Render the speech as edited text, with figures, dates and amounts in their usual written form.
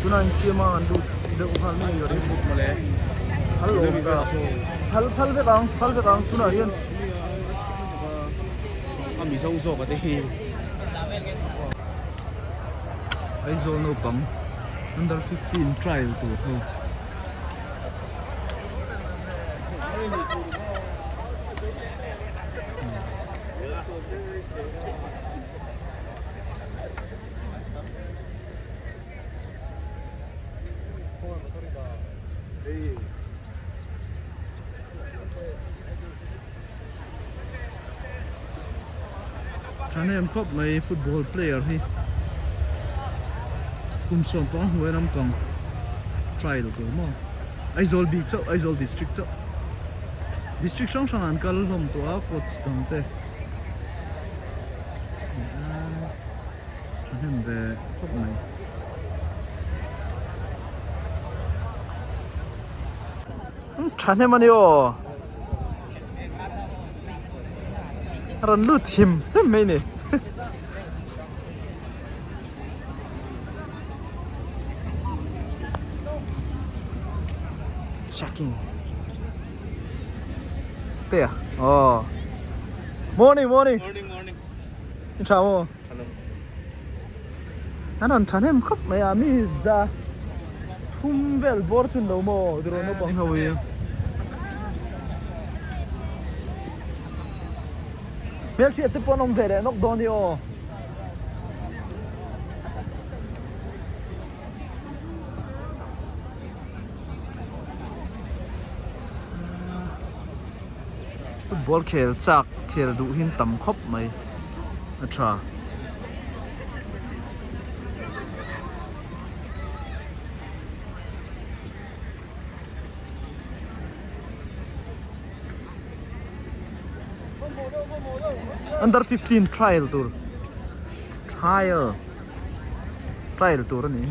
Tunah insiam a an lut deuh nghal mai a ring phal lo ta phal phal vek ang phal vek ang tunah hian a mizo zawk a te hi Aizawl naupang under 15 trial tur ho. Thahnem khawp mai football player hi kum sawm panga hnuai lampang trial tur maw Aizawl bik chauh Aizawl district chauh district hrang hrang ah an kal hlawm tawh a coach dang te thahnem ve khawp mai. Thahnem a ni aw. A rawn lut him him mai ni. Checking. Te à? Oh. Morning, morning. Morning, morning. In tha maw? Hello. An rawn thahnem khawp mai a, mi za thum vel bawr chun lo maw tiraw naupang ho hi. Hmelhriat te pawh an awm ve leh nawk dawn hi aw. Football khel chak khel duh hin tam khawp mai a tha. Under 15 trial tur trial trial tur a ni.